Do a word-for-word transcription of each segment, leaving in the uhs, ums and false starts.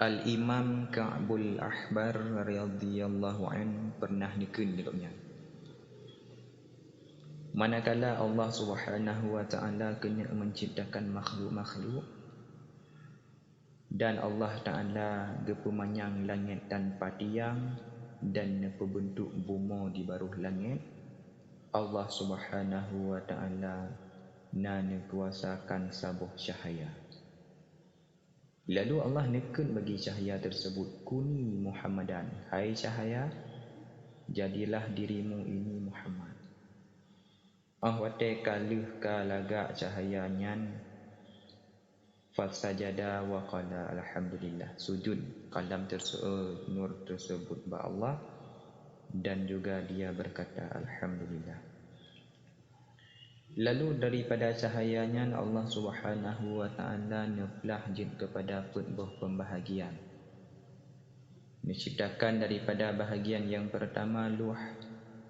Al-Imam Ka'bul Ahbar radhiyallahu anhu pernah neukheun lé gobnyan, manakala Allah Subhanahu wa Ta'ala keuneuk menciptakan makhluk-makhluk, dan Allah Ta'ala geupeumanyang langét tanpa tiang dan neupeubeuntuk bumoe di barôh langét, Allah Subhanahu wa Ta'ala na neukuasakan saboh cahya. Lalu Allah neukheun bagi cahya tersebut, "Kuni Muhammadan, hai cahya, jadilah dirimu ini Muhammad." Óh watée ka lheueh ka lagak cahya nyan, fasajada wa qala alhamdulillah, sujud kalam terse-, nur tersebut bak Allah, dan juga dia berkata, "Alhamdulillah." Lalu daripada cahaya nyan Allah Subhanahu wa Ta'ala neuplah jeuet keupada peuet boh peubahagian. Neuciptakan daripada bahagian nyang peurtama luh,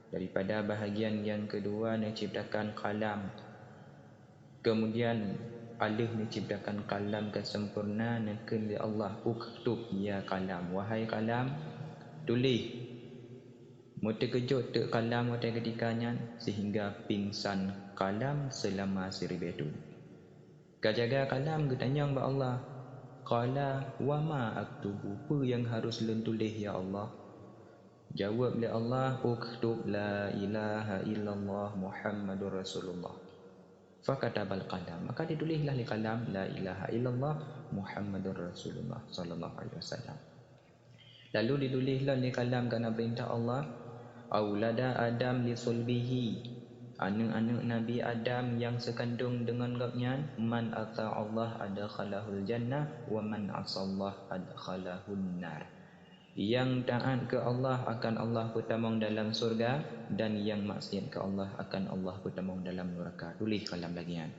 daripada bahagian nyang keudua neuciptakan kalam, keumudian alheuh neuciptakan kalam ka sempurna neukheun lé Allah, "Uktub ya kalam, wahai kalam, tuléh." Meuteukeujoet teuk kalam watée keutika nyan, seuhingga pingsan kalam seulama siribée thon. Ka jaga kalam geutanyong bak Allah, "Qala wa ma aktubu, peue nyang harôh lôn tuléh ya Allah?" Jaweueb lé Allah, "Uktub la ilaha illallah Muhammadur Rasulullah." Fakatabal qalam, maka dituléhlah lé kalam, "La ilaha illallah Muhammadur Rasulullah sallallahu alaihi wasallam." Lalu dituléh lom lé kalam keuhai peurintah Allah, "Aulada Adam li sulbihi," aneuëk-aneuëk Nabi Adam nyang seukandong deungon gobnyan, "Man ata Allah adkhalahul jannah, wa man asallah adkhalahun nar." Nyang taát keu Allah akan Allah peutamong dalam syeuruga, dan nyang maksiat keu Allah akan Allah peutamong dalam nuraka. Tuléh kalam lagée nyan.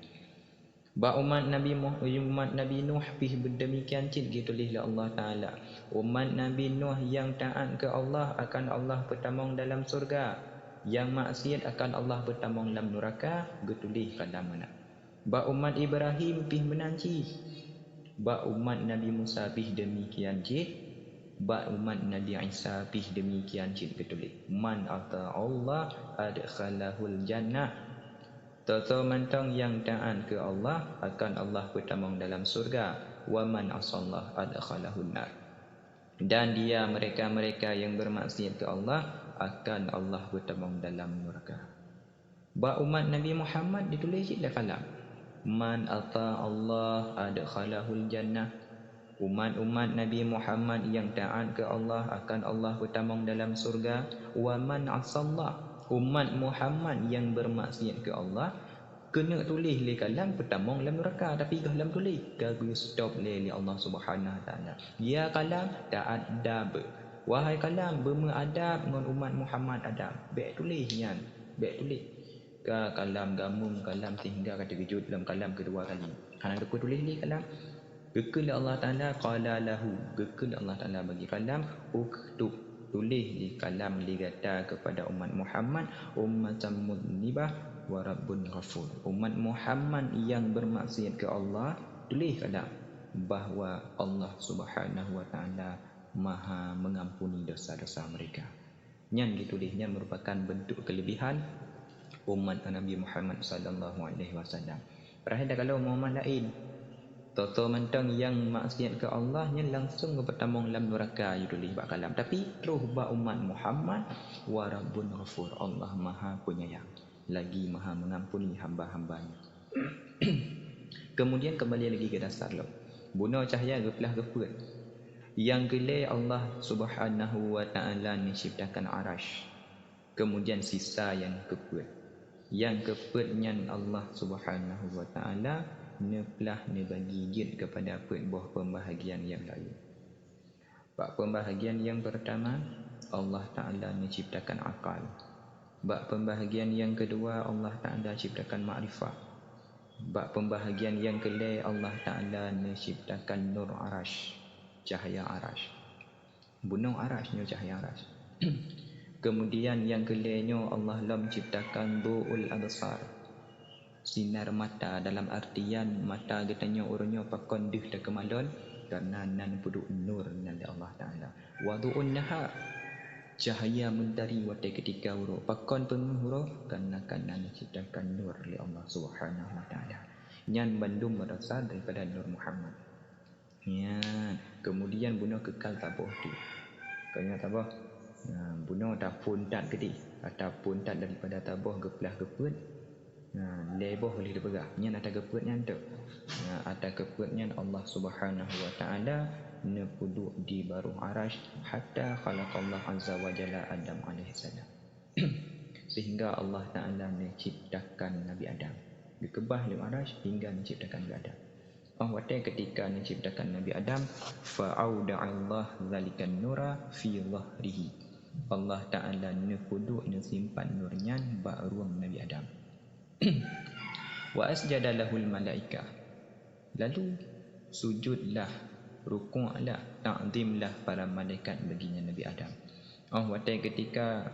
Bak umat Nabi Muh-, umat Nabi Nuh pih demikian cit geutuléh lé Allah Taala. Umat Nabi Nuh nyang taát keu Allah akan Allah peutamong dalam syeuruga, nyang maksiat akan Allah peutamong lam nuraka, geutuléh kalam meunan. Bak umat Ibrahim pih meunan cit. Bak umat Nabi Musa pih demikian cit. Bak umat Nabi Isa pih demikian cit geutuléh, "Man ata Allah adkhalahul jannah." Toto mantong nyang taát keu Allah akan Allah peutamong dalam syeuruga, "Wa man asallah adkhalahun nar." Dan dia mereka-mereka yang bermaksiat keu Allah akan Allah peutamong dalam nuraka. Bak umat Nabi Muhammad dituléh cit lé kalam, "Man ata Allah adkhalahul jannah." Umat-umat Nabi Muhammad nyang taát keu Allah akan Allah peutamong dalam syeuruga, "Wa man asallah." Umat Muhammad nyang bermaksiat keu Allah, keuneuk tuléh lé kalam peutamong lam nuraka, tapi goh lom tuléh ka geustop lé, lé Allah Subhanahu wa Taala. Ya kalam, ta'addab. Wahai kalam, beumeuadab ngon umat Muhammad adab. Bék tuléh nyan, bék tuléh. Ka kalam gamum kalam sehingga ka teukeujot lam kalam keudua kali. Hana geupeutuléh lé kalam. Geukheun lé Allah Taala, qala lahu, geukheun lé Allah Taala bagi kalam, "Uktub, tuléh di kalam di gata kepada umat Muhammad, ummatan mudnibah wa rabbun ghafur." Umat Muhammad yang bermaksiat ke Allah, tuléh kalam bahwa Allah Subhanahu wa Taala Maha mengampuni dosa-dosa mereka. Nyan geutuléh, nyan merupakan bentuk kelebihan umat Nabi Muhammad sallallahu alaihi wasallam. Padahai takalon umat laén, toto mantong nyang maksiat keu Allah, nyan langsung geupeutamong lam nuraka, geutuléh bak kalam. Tapi troh bak umat Muhammad, "Wa rabbun ghafur," Allah Maha Penyayang, lagi Maha Mengampuni hamba-hamba-Nya. Kemudian kembali lagi ke dasar lom. Bunoe cahya geuplah geupeuet. Nyang keulhèe Allah Subhanahu wa Taala neuciptakan arasy. Kemudian sisa nyang keupeuet. Nyang keupeuet nyan Allah Subhanahu wa Taala neuplah neubagi jeuet kepada peuet boh pembahagian nyang laén. Bak pembahagian yang pertama, Allah Taala menciptakan akal. Bak pembahagian yang kedua, Allah Taala ciptakan makrifat. Bak pembahagian yang keulhèe, Allah Taala menciptakan nur arasy, cahaya arasy. Bunoe arasy nyoe cahaya arasy. Kemudian yang keulhèe nyoe Allah lom ciptakan du'ul absar. Sinar mata dalam artian mata geutanyoe uroe nyoe pakon deuh takeumalon, Karena na neupeuduek nur nyan lé Allah Taala. Wadhu'un nahar, cahya mentari watée keutika uroe. Pakon peungeuh uroe? Karena ka na neuciptakan nur lé Allah Subhanahu wa Taala. Nyan bandum beurasal daripada Nur Muhammad. Nyan, kemudian bunoe keukal saboh tu. Ka ingat saboh? Nah, bunoe ata phon that keudeh, ata phon that daripada saboh geuplah geupeuet. Nah, lhée boh boleh dipeugah. Nyan ata geupeuet nyan tu. Nah, ata geupeuet nyan Allah Subhanahu wa Taala neupeuduek di baroh Arasy hatta khalaqallahu azza wa jalla Adam alaihissalam. Sehingga Allah Taala neuciptakan Nabi Adam. Geukeubah lé Arasy hingga neuciptakan Nabi Adam. Oh watée keutika neuciptakan Nabi Adam, fa auda'allah zalikan nura fi dhahrihi. Allah Taala neupeuduek neusimpan nur nyan bak rueng Nabi Adam. Wa asjada lahul malaikah. Lalu sujudlah, rukuklah, takzimlah para malaikat bagi nyan Nabi Adam. Oh watée keutika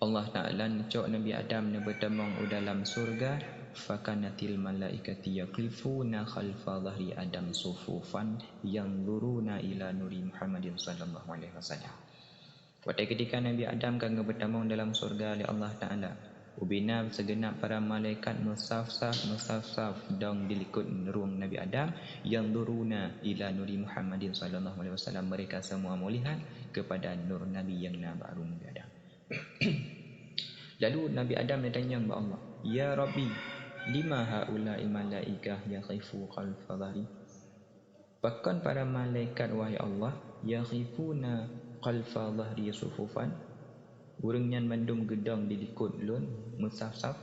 Allah Taala neucok Nabi Adam neubeutamong u dalam syurga, fakanatil malaikati yaqifuna khalfa dhahri Adam sufufan yanzuruna ila nuri Muhammadin sallallahu alaihi wasallam. Watée keutika Nabi Adam ka geubeutamong dalam syurga lé Allah Taala, ubena seugeunab para malaikat meusaf-saf, meusaf-saf dong di likot rueng Nabi Adam, yanzuruna ila nuri Muhammadin sallallahu alaihi wasallam, mereka semua melihat kepada nur Nabi nyang na bak rueng Nabi Adam. Lalu Nabi Adam neutanyong bak Allah, "Ya Rabbi, lima haula'i malaikah yaqifu khalfa dhahri?" Pakon para malaikat, wahai Allah, yakhifuna khalfa dhahri sufufan? Ureuëng nyan mandum geudong di likot lôn meusaf-saf?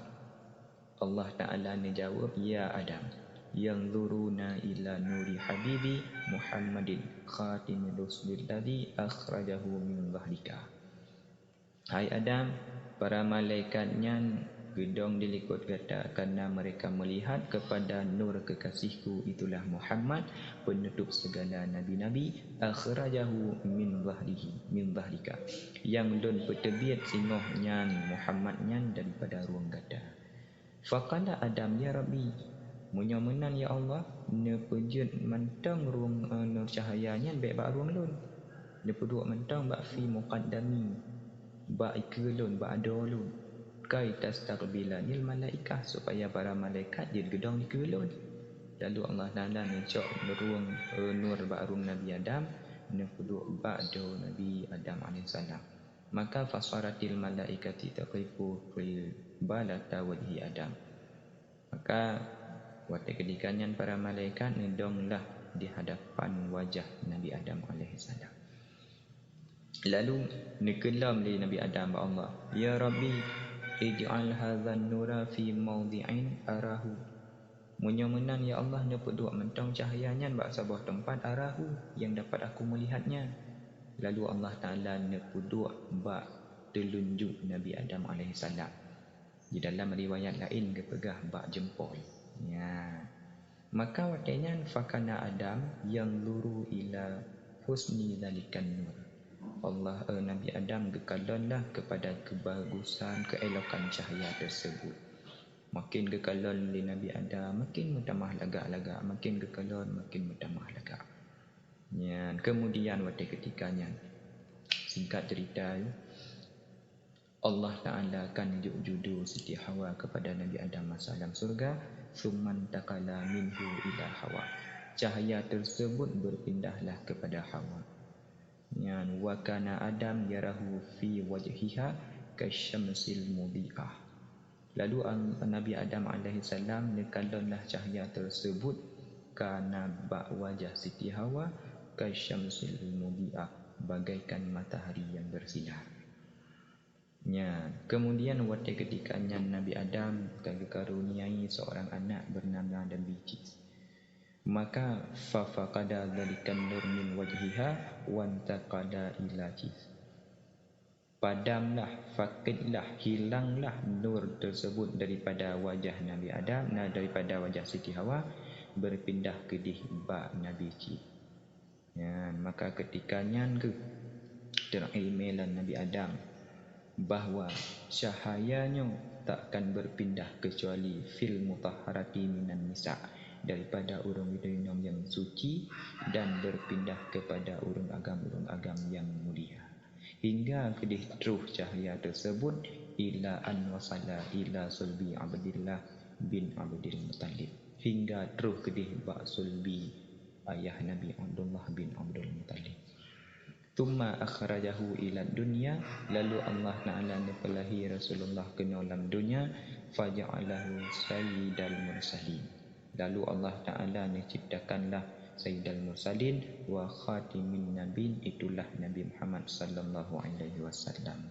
Allah Taala neujaweueb, "Ya Adam, yanzuruna ila nuri habibi Muhammadin khatimi rusulilladzi akhrajahu min dhahrika." Hai Adam, para malaikat nyan geudong di likot gata karena mereka melihat kepada nur kekasihku, itulah Muhammad, penutup segala nabi-nabi, akhrajahu min dhahrihi, min dhahrika, yang lôn peuteubiet singoh nyan Muhammad nyan daripada rueng gata. Faqala Adam, "Ya Rabbi, meunyoe meunan ya Allah, neupeujeuet mantong rueng, eh, nur cahaya nyan bék bak rueng lôn. Neupeuduek mantong bak fi muqaddami, bak ikeue lôn, bak adoe lôn. Kai tastaqbilanil malaikah, supaya para malaikat jeuet geudong dikeue lôn." Lalu Allah Taala neucok rueng, eh, nur bak rueng Nabi Adam, neupeuduek bak adoe Nabi Adam alaihissalam. Maka fasaratil malaikati taqifu qibalata wajhi Adam. Maka watée keudika nyan para malaikat neudonglah di hadapan wajah Nabi Adam alaihissalam. Lalu neukeulom lé Nabi Adam bak Allah, "Ya Rabbi, ij'al hadzan nura fi maudhi'in arahu." Meunyoe meunan, ya Allah, neupeuduek mantong cahya nyan bak saboh teumpat, arahu, nyang dapat aku meulihat nyan. Lalu Allah Taala neupeuduek bak teulunjuk Nabi Adam alaihissalam. Di dalam riwayat laén geupeugah bak jeumpol. Nya. Maka watée nyan fakana Adam yanzuru ila husni dzalikan nur. Allah, eh, Nabi Adam geukalonlah kepada kebagusan, keelokan cahya tersebut. Makin geukalon lé Nabi Adam, makin meutamah lagak-lagak, makin geukalon, makin meutamah lagak. Nyan, kemudian watée ketika nyan, singkat cerita, Allah Taala kan jok judo Siti Hawa kepada Nabi Adam masa dalam surga, "Tsumman taqala minhu ila Hawa." Cahaya tersebut berpindahlah kepada Hawa. Nyan, "Wa kana Adam yarahu fi wajhiha kasyamsil mudhi'ah." Lalu an-, Nabi Adam alaihissalam neukalonlah cahya tersebut ka na bak wajah Siti Hawa kasyamsil mudhi'ah, bagaikan matahari yang bersinar. Nya, kemudian watée ketika nyan Nabi Adam ka geukaruniai seorang anak bernama Nabi Idris. Maka fafaqada dzalikan nur min wajhiha wantaqala ila Idris. Padamlah, fakidlah, hilanglah nur tersebut daripada wajah Nabi Adam, nah, daripada wajah Siti Hawa, berpindah keudeh bak Nabi Idris. Nyan, maka ketika nyan geuh teurimé lé Nabi Adam bahwa cahaya nyoe takkan berpindah kecuali fil mutahharati minan nisa, daripada ureuëng-ureuëng inong nyang suci dan berpindah kepada ureuëng agam-ureuëng agam nyang mulia. Hingga keudeh troh cahya tersebut ila an wasala ila sulbi Abdillah bin Abdul Muttalib. Hingga troh keudeh bak sulbi ayah Nabi Abdullah bin Abdul Muttalib. Tsumma akhrajahu ila dunya, lalu Allah Ta'ala neupeulahi Rasulullah keunoe lam donya, faja'alahu sayyidal mursalin. Lalu Allah Ta'ala neuciptakanlah sayyidal mursalin wa khatimin nabiyyin, itulah Nabi Muhammad sallallahu alaihi wasallam.